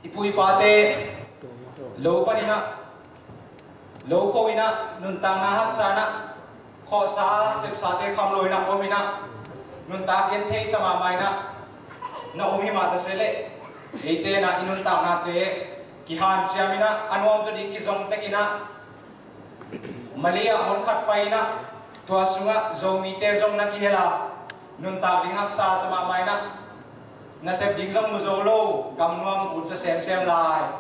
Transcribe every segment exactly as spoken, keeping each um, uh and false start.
I pu i pate lo paninah, lo kho inah, nuntakna haksa inah, khawhsa sepsate kham lo inah om inah, nuntak gen theisa mahmah inah na om hi mah ta se leh, eite inah i nuntaknate kihanciam inah, a nuam zaw ding kizong tek inah, Malay ah hon khat pai inah, tua sungah Zomite zong na kihel a, nuntak ding haksa sa mahmah inah, nasep ding zong mu zo lo, gamnuam ut sa semsem lai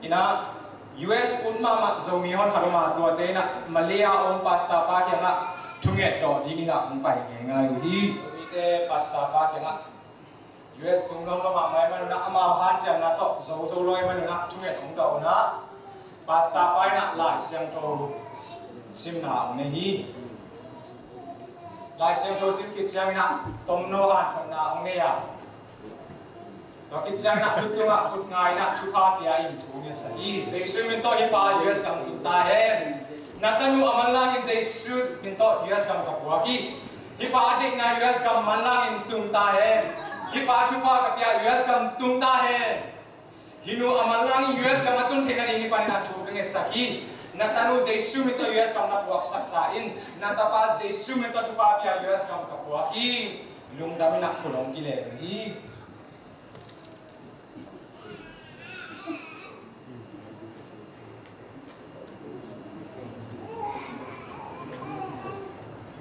inah, U S ut mahmah Zomi hon khat om a, tuate inah Malay ah om pastor pa kiangah thunget dawh ding inah hong pai ngeingai uh hi. Zomite pastor pa kiangah U S tung dong dong ah ngai manunah, amau hanciamna tawh zo zo lawi manunah thunget hong dawh unah, pastor pa inah Lai Siangtho simna hong nei hi. Lai Siangtho sim khit cianginah tomno hanthotna hong nei a, tua khit cianginah lutung ah kut nga inah thupha pia in thu ngetsak hi. Jesu min tawh hih pa U S gam tung ta hen. Na tanu a manlangin Jesu min tawh U S gam ka puak hi. Hih pa a deihna U S gam manlangin tung ta hen. Hih pa thupha ka pia U S gam tung ta hen. Hih nu a manlangin U S gam a tun theihna ding hih panin a thu ka ngetsak hi. Na tanu Jesu min tawh U S gam na puaksak ta in. Na tapa Jesu min tawh thupha pia U S gam ka puak hi. Lungdam inah khut hong kilel hi.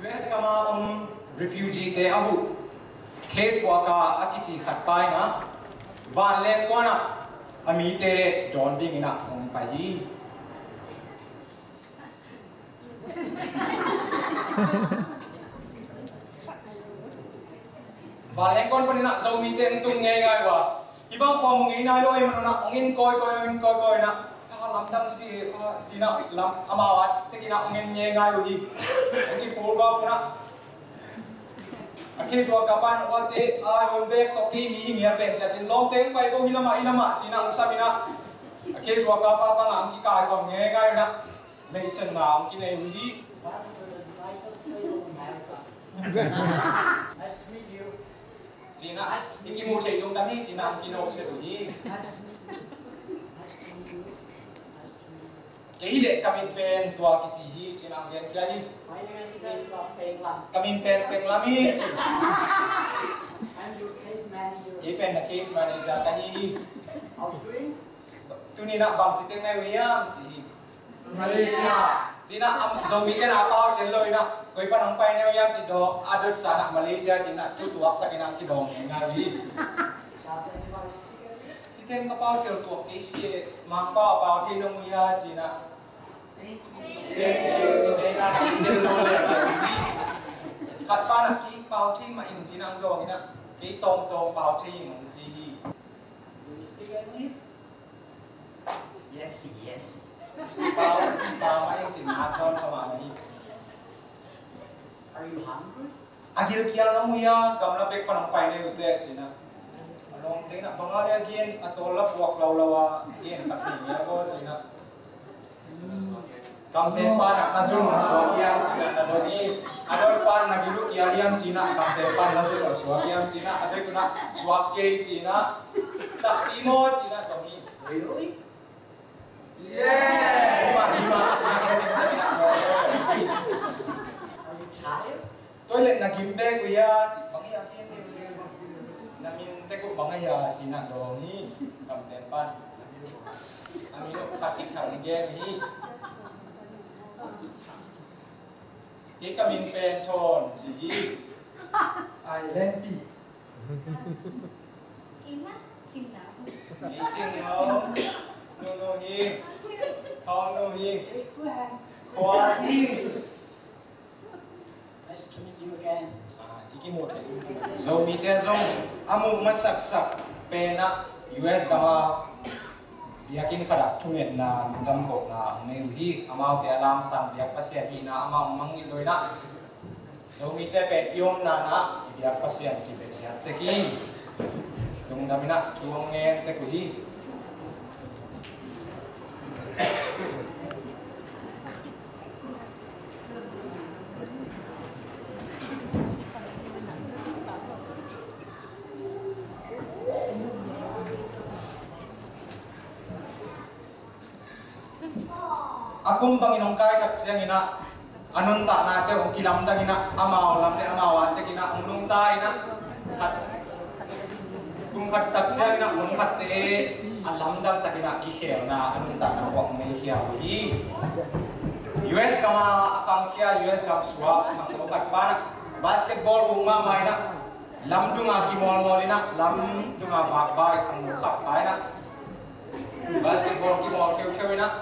U S gam a om refugee te a huh, case worker a kici khat pa inah vanleng kuanah a mite dawn dingin ah hong pai hi. Vanleng kuan panin ah Zomite hong tung ngeingai uh a, hih bang khua mu ngei nai lo ahih manun ah hong en kawikawi, hong en kawikawi inah, a lamdang si e, a, ci-in ah lam, amau a tekin ah hong en ngeingai uh hi. Hong kiphul gawp un ah, a case worker pan, "Ua te, a, hong bek tawh kei mi hi ngiat ven," ci-a cin, "Lawmte hong pai ko, hih lamah, hih lamah," ci-in ah hong sam inah, a case worker pa bangah hong kikaikhawm ngeingai un ah, meihsanna hong kinei uh hi. Nice to meet you. Ci-in ah, "I kimu thei lungdam hi," ci-in ah hong kinohset uh hi. Nice to meet you. Nice to meet you. Nice to meet you. Kei hi leh ka min pen tua kici hi, ci-in ah hong genkhia hi. My name is Mister Peng Lam. Ka min pen Peng Lam hi, ci. I'm your case manager. Kei pen na case manager ka hi hi. How are you doing? Tuni-in ah bangci teng na hi uh hiam, ci hi. Malaysia. Ci-in ah, am, Zomite na pau tel lo inah, "Koi pan hong pai na hi uh hiam?" ci dawng a dotsa inah, "Malaysia," ci-in ah, tu tuak takin ah kidawng ngeingai uh hi. Does anybody speak English? Hih teng ka pau tel tuak kei si e, Mangpau a pau thei nong uh hia, ci-in ah. Thank you. Thank you, ci-in ah, tel lo le hi. Khat pa inah, "Kei pau thei mah ing," ci-in ah hong dawng inah, "Kei tawmtawm pau thei ing," hong ci hi. Do you speak English? Yes, yes. Pau, pau mah ing, ci-in ah dawn kha mahmah hi. Are you hungry? "A gilkial nong uh hia, gamla bek pan hong pai na hi uh teh?" ci-in ah. A lawmte inah, "Bang a leh a gen, a tawl la puak laulau a gen khat nei ngiat aw," ci-in ah. "Kamten pan ah na zun uh a suak hiam?" ci-in ah na dong hi. "A dawl pan na gil uh kial hiam?" ci-in ah, "Kamten pan na zun uh a suak hiam?" ci-in ah, a bek un ah, "Suak kei," ci-in ah, "Takpi maw?" ci-in ah dong hi. "Really?" "Yeah!" "Hi mah, hi mah," ci-in ah, dong hi. "Are you tired?" "Toilet na gim bek uh hia?" ci. "Bang hia, a gen leuleu. Na min tek uh bang hia?" ci-in ah dong hi. Kamten pan, "A min uh khat in khat in gen uh hi. Kei ka min pen Thawn," ci hi. "Ai, lengpi." "Kei mah Cing Nau." "Kei Cing Nau. Nunu hi. Khawng nu hi. Khua hi." Nice to meet you again. Ah, i kimu thei. Zomite zong a muh masaksak pen ah U S gam a biakinn khat ah thungetna, lungdam kohna hong nei uh hi. Amaute a lamsang biak Pasian hihna amau hong mangngilh lo inah, Zomite pen i omna-ah i biak Pasian kibia ciat tek hi. Lungdam inah thu hong ngen tek uh hi. Kum bangin hong kai tak ciangin ah, a nuntaknate hong kilamdang in ah, amau lam le amau a tek in ah hong nungta in ah, khat, kum khat tak ciangin ah hong khatte a lamdang takin ah kikhelna a nuntakna hong nei khia uh hi. U S gam a khangkhia, U S gam suak khangno khat pa in ah basketball uk mahmah in ah, lamdung a kimawlmawl in ah, lamdung a vakbai khangno khat pa in ah basketball kimawl kheukheu in ah,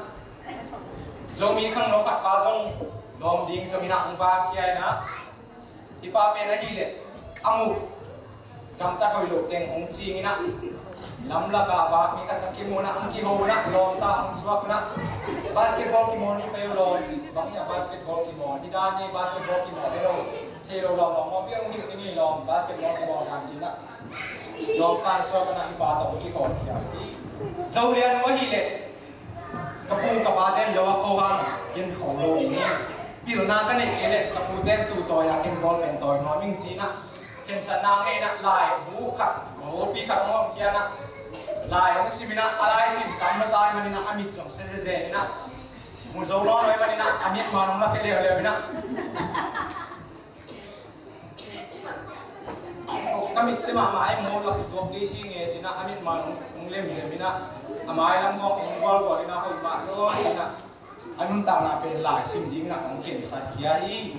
Zomi khangno khat pa zong lawm ding zong in ah hong vak khia in ah, hih pa pen ahih leh a muh gamtat hoih loh teng hong cing in ah, lamlak a vak mi khat a kimu in ah hong kiho in ah, lawmta hong suak in ah, basketball kimawl ni peuh lawm ci, bang hiam basketball kimawl, hi dan ni basketball kimawl hi lo, thei lo lawm lawm, mawpi hong hilh ni ngei lawm, basketball kimawl dan ci in ah, lawmta hong suak in ah hih pa tawh hong kiho khia hi. Zo lian uh ahih leh ka pu ka pate in lo a kho hang ken kho lo ding hi. Pilna ka neih kei leh ka pute in tu tawi a ken ball pen tawi nuam ing ci in ah, khensatna nei in ah, laibu khat, golpi khat hong hawm khia in ah, lai hong sim in ah, a lai sim tam lo ta ahih manin ah a mit zong sese zen in ah, mu zo nawn lo ahih manin ah a mit man hong la khia leuleu in ah, ka mit sia mahmah ahi maw, la kituak kei si nge ci in ah, a mit man hong, hong lemlem in ah, a mai lam hong eng gualgual in ah, hoih mah lo ci in ah, a nuntakna pen lai sim ding in ah hong khensat khia hi.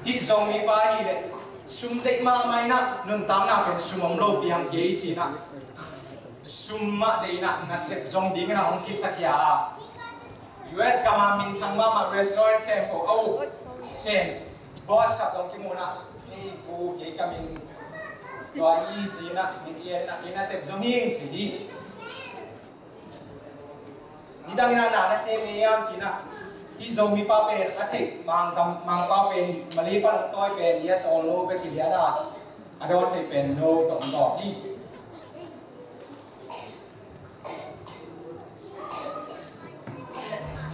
Hih Zomi pa ahih leh sum deih mahmah in ah, nuntakna pen sum om lo piang kei ci in ah, sum mah deih in ah nasep zong ding in ah hong kisa khia a, U S gam a minthang mahmah restaurant khempeuh a uk Sen boss khat tawh kimu in ah, "Ei pu, kei ka min tua hi," ci in ah, "min lian in ah kei nasep zong hi ing," ci hi. Nidang in ah na na sem hiam ci in ah, hih Zomi pa pen a theih Mangkam, Mangpau pen Malay pan hong tawi pen yes or no bek hi lian a, a dawn theih pen no tawh hong dawn hi.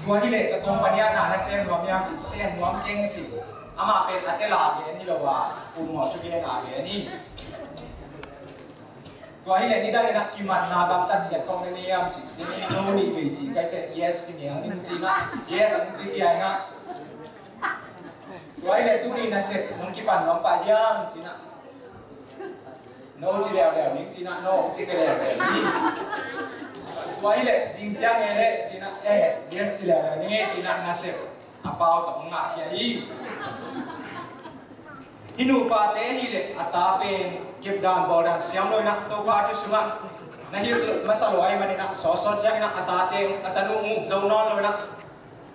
Tua hi leh ka company ah na na sem nuam hiam ci, sem nuam keng ci. Amah pen a tel a gen hi lo a, pumawh thugen a gen hi. Tua hi leh nidang in ah kimanna gamtat siat kong na nei hiam ci. Ken no nih vei ci, ka hih teh yes ci ngiang ning ci in ah, yes hong ci khia in ah. Tua hi leh tuni nasep nong kipan nuam pah hiam ci in ah, no ci leuleu ning ci in ah, no hong ci ka leuleu ning. Tua hi leh zing ciang e leh ci in ah, eh, yes ci leuleu ning e ci in ah, nasep a pau tawh hong ngah khia hi. Hih nupate hi leh a ta pen kepdan bawldan siam lo in ah, Topa thu sungah na hilh masa lo ahih manin ah, sawtsawt ciangin ah a tate, a tanu hong uk zo nawn lo in ah,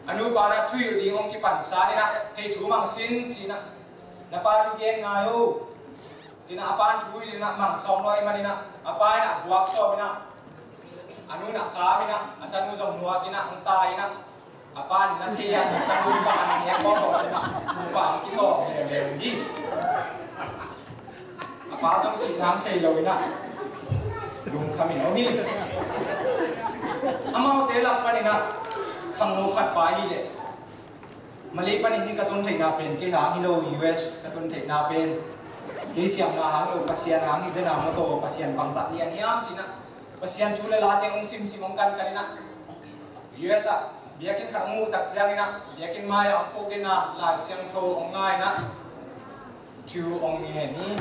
a nupa in ah thuhilh ding hong kipan san in ah, "Hei, thu mang sin," ci in ah, "Na pa thugen ngai o," ci in ah, a pa in thuhilh in ah mang sawm lo ahih manin ah, a pa in ah vuak sawm in ah, a nu in ah kham in ah, a tanu zong nuak in ah hong tai in ah, a pa in na thei a, a tanu bang a na ngek bawlbawl ci in ah, nupa hong kitawng leuleu hi. A pa zong cih nang thei lo in ah, lungkham in om hi. Amaute lak panin ah khangno khat pa hi leh, Malay panin hi ka tun theihna pen, kei hang hi lo, U S ka tun theihna pen, kei siamna hang hi lo, Pasian hang hi zen a maw, Pasian bangzah lian hiam ci in ah, Pasian thu le late hong simsim hong kankan in ah, U S ah biakinn khat hong muh tak ciangin ah, biakinn mai ah hong puk in ah, Lai Siangtho hong ngai in ah, thu hong ngen hi.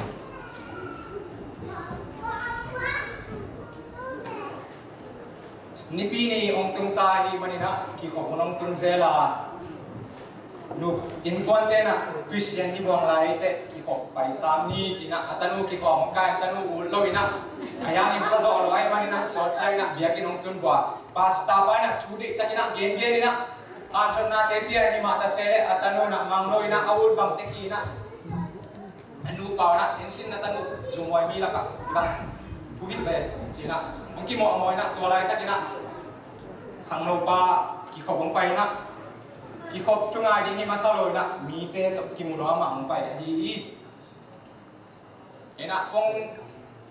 Nipi ni hong tung ta ahih manin ah, kikhop hun hong tung zel a, nu innkuante in ah, Christian hi buang lai teh kikhop pai sam ni ci in ah, a tanu kikhawm hong kai, a tanu ut lo in ah, a hiangin pha zawh lo ahih manin ah, sawt ciangin ah biakinn hong tun vua. Pastor pa in ah thu deih takin ah gengen in ah, hanthotnate pia in, himah ta se leh a tanu in ah mang lo in ah, a ut bang tek hi in ah, a nupa in ah, "En sin, na tanu zumhuai mi lakah bang thu hilh ve," ci in ah, hong kimawhmawh in ah, tua laitakin ah khangnopa kikhop hong pai in ah, kikhop thu ngai ding hi masa lo in ah, mite tawh kimu lo amah hong pai ahi hi. In ah phone,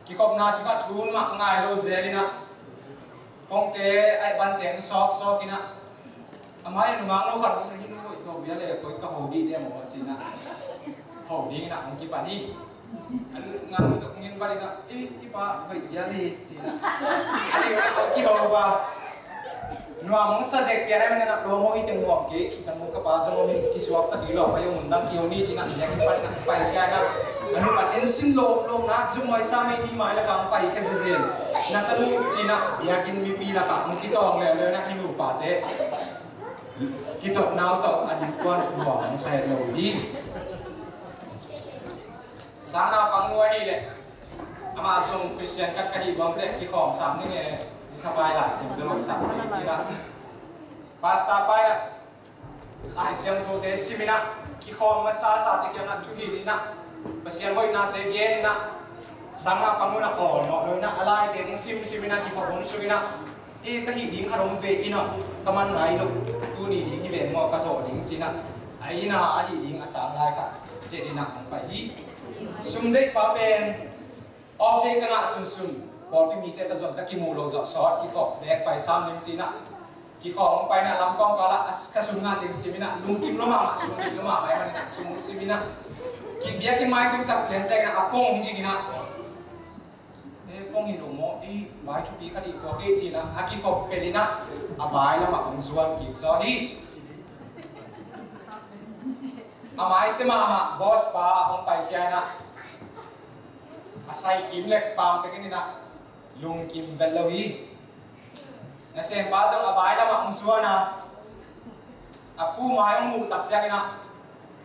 kikhopna sungah thu mah ngai lo zel in ah, phone te a vante hong sawksawk in ah, a mai ah nungak no khat om in, "Hih nu hoih tuak vial e, koi ka ho dih diam aw?" ci in ah, ho ding in ah hong kipan hi. A nungak nu zong hong in vat in ah, "Eh, i pa hoih vial e," ci in ah, a liu in ah hong kiho va. Nuam hong sa zek pian ahih manin ah lawm aw, hih teng nuam kei, ka nu ka pa zong om in, kisuak ta kei lo, ka zong undang kei ni ci-in ah, biakinn pan ah pai khia in ah, a nu pan en sin lawm lawm in ah, zum mai sa mei, mi mai lakah hong pai khia zenzen. Na tanu ci-in ah biakinn mipi lakah hong kitawng leuleu in ah, i nupate kitotna uh tawh a nu kuan nuam hong sa het lo hi. Sang naupang nu ahih leh, amah zong Khristian khat ka hih bang teh, kikhawm sam ning e, mi kha pai Lai Siangtho lawng sam ning ci-in ah, pastor pa in ah Lai Siangthote sim in ah, kikhawm masa sate kiangah thu hilh in ah, Pasian hoihnate gen in ah, sang naupang nu in ah awlmawh lo in ah, a laite hong simsim in ah, kikhop hong suk in ah, e, ka hih ding khat om ve in ah, ka man nai lo, tuni ding hi ven maw, ka zawh ding ci-in ah, a inn ah a hih ding a sang lai khat det in ah hong pai hi. Sum deih pa pen off day ka ngah sunsun, pawlpi mite tawh zong ka kimuh loh zawh sawt, kikhop beek pai sam ning ci-in ah, kikhawm hong pai in ah, lam kawngkal ah a, ka sum ngah teng sim in ah, lungkim lua mahmah, sum deih lua mahmah ahih manin ah, sum sim in ah, ki, biakinn mai tung tak lian ciangin ah a phone hong ging in ah, e, phone hi lo maw, e, vai thupi khat hi, tua kei ci-in ah, a kikhop phet in ah, a vai lamah hong zuan kik zaw hi. A maise mahmah boss pa hong pai khia in ah, a sai kim lek pam tek in ah, lungkim vet lo hi. Nasempa zong a vai lamah hong zuan a, a pu mai hong muh tak ciangin ah,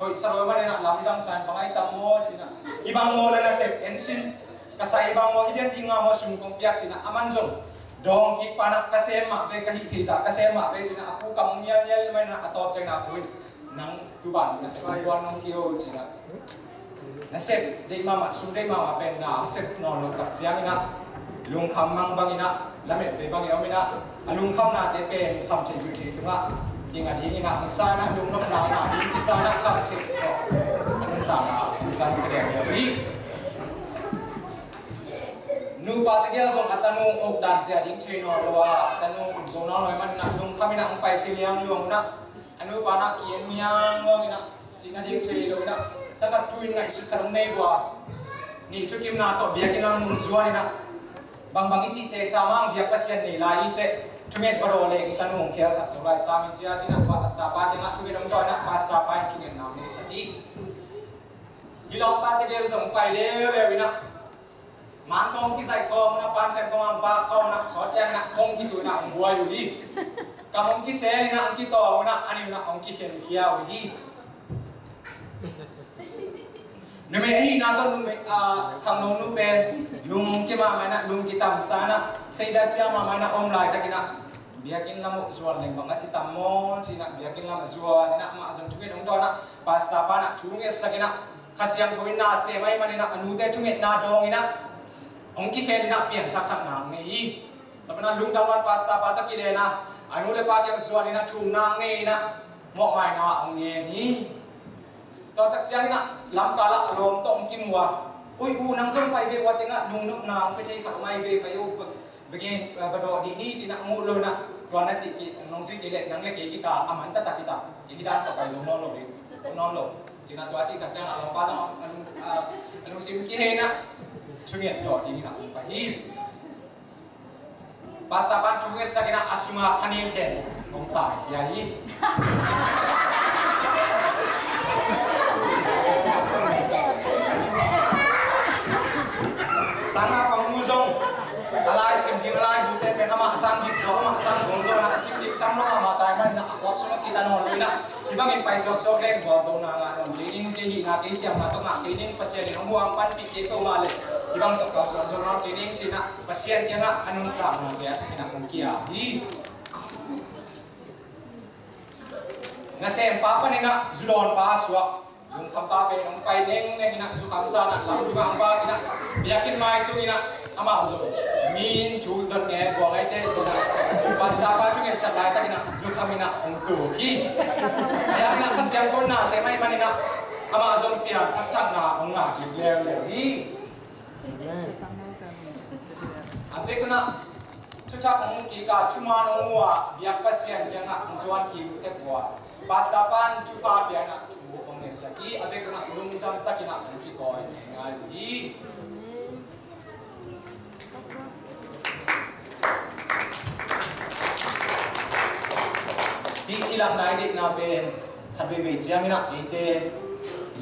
hoih sa lo ahih manin ah lamdang sa in, bang ahi tam maw ci-in ah, hih bang maw na nasep en sin, ka sai bang maw, i dian ding a maw, sum kong piak ci-in ah, aman zong dawng kik pan ah, ka sem mah ve, ka hih theih zah ka sem mah ve ci-in ah, a pu kam hong nialnial ahih manin ah, a tawp ciangin ah, pu in, nang tu ban nasep hong guan nong ki o ci-in ah, nasep deih mahmah, sum deih mahmah pen na hong sep nawn loh tak ciangin ah, lungkham mang bangin ah, lamet ve bangin om in ah, a lungkhamnate pen kham theih guih theih tungah kinga dingin ah, hong sa in ah, lungnopna ngah ding kisa in ah, kham theih tawh a nuntakna hong zang kha liauliau hi. Nupa tegel zong a tanu uk dan zia ding thei nawn lo a, a tanu zo nawn lo ahih manin ah, lungkham in ah hong pai khia liangluang in ah, a nupa in ah ki-en niangluang in ah, cihna ding thei lo in ah, thakhat thu-in ngaihsut khat hong nei uh a, nih thukimna tawh biakinn lam hong zuan in ah, bangbang i cihte sa mang, biak Pasian nei lai i teh, thunget va daw leng i tanu hong khialsak zo lai sam in cia ci-in ah, pastor pa kiangah thunget hong dawn in ah, pastor pa in thungetna hong neisak hi. Hih lawmta tegel zong pai leuleu in ah, man khawng kizaih khawm un ah, pansian khawng hong vak khawm un ah, sawt ciangin ah khawng kitu in ah hong buai uh hi. Kam hong kisel in ah, hong kitawng un ah, a ni un ah hong kikhen khia uh hi. Numei ahihna tawh numei, ah, khangno nu pen lungkia mahmah in ah, lungkia tamsa in ah, seidat cia mahmah in ah om laitakin ah, biakinn lam uh zuan leng bang a ci tam maw ci-in ah, biakinn lam a zuan in ah, amah zong thunget hong dawn ah, pastor pa in ah thungetsak in ah, Kha Siangtho in na sem ahih manin ah, a nute thungetna dawng in ah, hong kikhen in ah, piang thakthakna hong nei hi. Tua pan ah lungdam lo-in pastor pa tawh kilen a, a nu le pa kiang zuan in ah, thumna hong nei in ah, mawhmaina hong ngen hi. Tua tak ciangin ah lamkal ah a lawm tawh hong kimu a, ui u, nang zong pai ve, ua teng ah lungnopna hong pia thei khat om ahi ve, pai u, va, va gen, va dawh dih ni ci-in ah hong ut lo in ah, tua na cih kei, nong zui kei leh nang le kei kikal a man taktak hi ta, kei hih dan tawh pai zo nawn lo ding, om nawn lo. Ci-in ah tua cih tak ciangin ah lawmpa zong a lung, a, a lungsim kihei in ah, thunget dawh dingin ah hong pai hi. Pastor pan thungetsak in ah, a sungah kha nin khen hong tai khia hi. Sang naupang nu zong a lai sim ding, a lai bu teh pen amah sang dik zaw, amah sang dong zaw in ah, a sim dik tam lo mahmah ta ahih manin ah, a khuak sungah kida nawn lo in ah, hih bangin pai suaksuak leng gualzawhna ngah nawn kei ning, kei hihna kei siamna tawh ngah kei ning, Pasian in hong huang panpih kei peuhmah leh hih bang tawh kalsuan zo nawn kei ning ci-in ah, Pasian kiangah a nuntakna gei a thakin ah hong kia hi. Nasempa panin ah zudawnpa a suak, lungkhampa pen hong pai nengneng in ah, zukham sa in ah, lam dungah hong vak in ah, biakinn mai tung in ah, amah zong mi in thu dot nge guang ahi teh ci-in ah, pastor pa thungetsak laitakin ah zukham in ah hong tuk hi. Biakinn ah Kha Siangtho in na sem ahih manin ah, amah zong piang thakthakna hong ngah kik leuleu hi. A vekun ah thuthak hong kik a, thuman hong mu a, biak Pasian kiangah hong zuan kik uh tek uh a, pastor pan thupha pia in ah thu hong ngetsak hi. A vekun ah lungdam takin ah hong kikawi ngeingai uh hi. I lakna i deihna pen khat veivei cianginah eite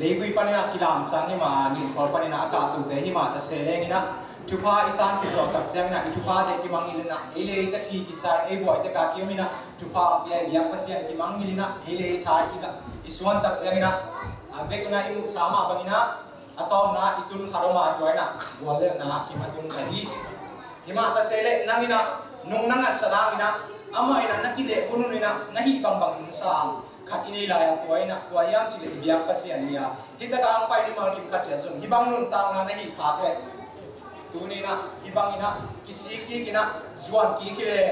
leivui paninah kilamsang hima, ninkhual paninah a kahtute hima ta se lenginah thupha i san khit zawh tak cianginah i thuphate kimangngilh inah ei leite khi kisa in ei buaite ka kiominah thupha pia i biak Pasian kimangngilh inah ei leite i suan tak cianginah a vek unah i muhsa mah banginah a tawpna i tun khat om a tua inah guallelhna kim a tung ka hi. Himah ta se leh nanginah nung na ngatsa danginah amah inah na kileh hun uninah na hih bangbang hun sa ang khat i nei lai a tua inah kua hiam cileh i biak Pasian hi a hih taka ang pai mimal kim khat ciah zun hih bang nuntakna na hih khak leh tuninah hih banginah kisik kikinah zuan kik hi leh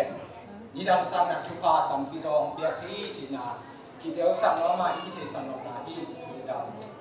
nidang sanginah thupha tampi zaw hong piak hi cihna kitelsang nuam a i kitheihsang nuamna hi. Nidang